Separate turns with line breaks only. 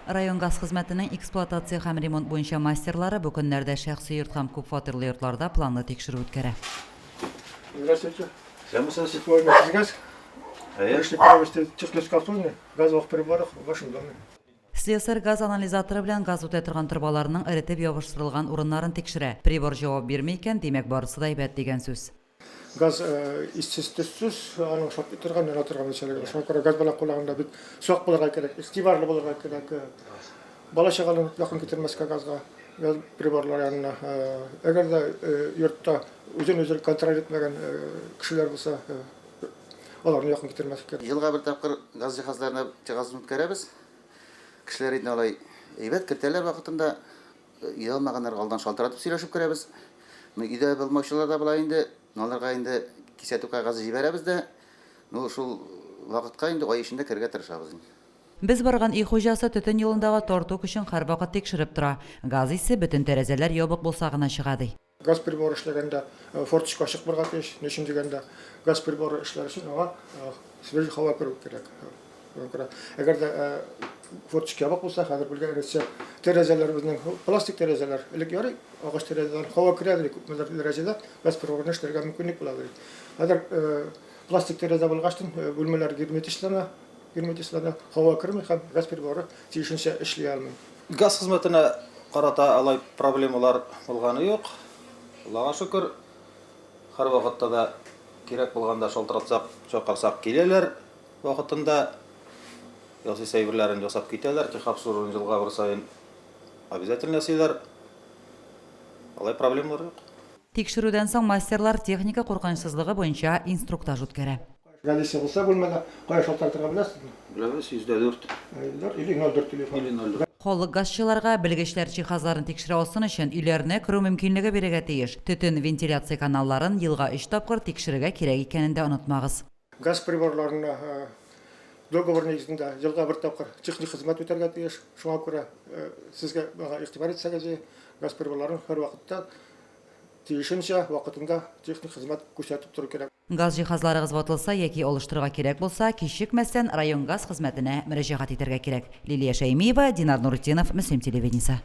Район газ хезмәтенең эксплуатация һәм ремонт буенча мастерлары бу көннәрдә шәхси йорт һәм күпфатирлы йортларда планлы тикшерү үткәрә.
Здравствуйте.
Исәнмесез.
Сетевой газ.
Әйе.
Пришли провести техническое обслуживание газовых приборов в вашем доме.
Слесарь газ анализаторы белән газ үтә торган торбаларның эретеп ябыштырылган урыннарын тикшерә. Прибор җавап бирми икән, димәк, барысы да әйбәт дигән сүз.
Газ иссез, төссез, аның шартлый торган, яна торган нәрсәләр. Шуңа күрә газ белән кулланганда бик сак булырга кирәк, игътибарлы булырга кирәк. Бала-чаганы якын китермәскә газга, газ приборлары янына. Әгәр дә йортта үзен-үзе контроль итмәгән кешеләр булса, аларны якын китермәскә.
Елга бер тапкыр газ җиһазларына җиһазын үткәрәбез. Кешеләр инде алай әйбәт кертәләр вакытында. Өйдә алмаганнарга алдан шалтыратып сөйләшеп керәбез. Ну, өйдә булмаучылар да була инде. Аларга инде кисәтү кәгазе җибәрәбез дә, ну, шул вакытка инде ай эчендә керергә тырышабыз инде.
Без барган өй хуҗасы төтен юлындагы тарту көчен һәрвакыт тикшереп тора. Газ исе бөтен тәрәзәләр ябык булса гына чыга, ди.
Газ приборы эшләгәндә форточка ачык булырга тиеш. Ни өчен дигәндә, газ приборы эшләр өчен аңа свежий һава керү кирәк. Шуңа күрә, әгәр дә форточка ябык булса, хәзер белгәнегезчә, тәрәзәләр безнең пластик тәрәзәләр, элек ярый, агач тәрәзәләр, һава керә ди, күпмедер дәрәҗәдә газ приборын эшләргә мөмкинлек була ди. Хәзер пластик тәрәзә булгачтын, бүлмәләр герметичлана, герметичлана, һава керми һәм газ приборы тиешенчә эшли алмый.
Газ хезмәтенә карата алай проблемалар булганы юк. Аллага шөкер, һәрвакытта да кирәк булганда шалтыратсак, чакырсак киләләр вакытында. Ясыйсы әйберләрен ясап китәләр, техобслуживание елга бер саен обязательно ясыйлар. Алай проблемалар юк.
Тикшерүдән соң мастерлар техника куркынычсызлыгы буенча инструктаж үткәрә.
Галисе булса бүлмәдә, кая шалтыратырга беләсезме?
Беләбез, 104.
104 или 04 телефон.
Или 04.
Халык газчыларга, белгечләр җиһазларын тикшерә алсын өчен, өйләренә керү мөмкинлеге бирергә тиеш. Төтен вентиляция каналларын елга өч тапкыр тикшерергә кирәк икәнен дә онытмагыз.
Газ приборларына договор нигезендә елга бер тапкыр техник хезмәт үтәргә тиеш. Шуңа күрә сезгә моңа игътибар итсәгез, газ приборларын һәрвакытта тиешенчә, вакытында техник хезмәт күрсәтеп тору кирәк.
Газ җиһазларыгыз ватылса яки алыштырырга кирәк булса, кичекмәстән район газ хезмәтенә мөрәҗәгать итәргә кирәк. Лилия Шәймиева, Динар Нуретдинов, Мөслим телевидениесе.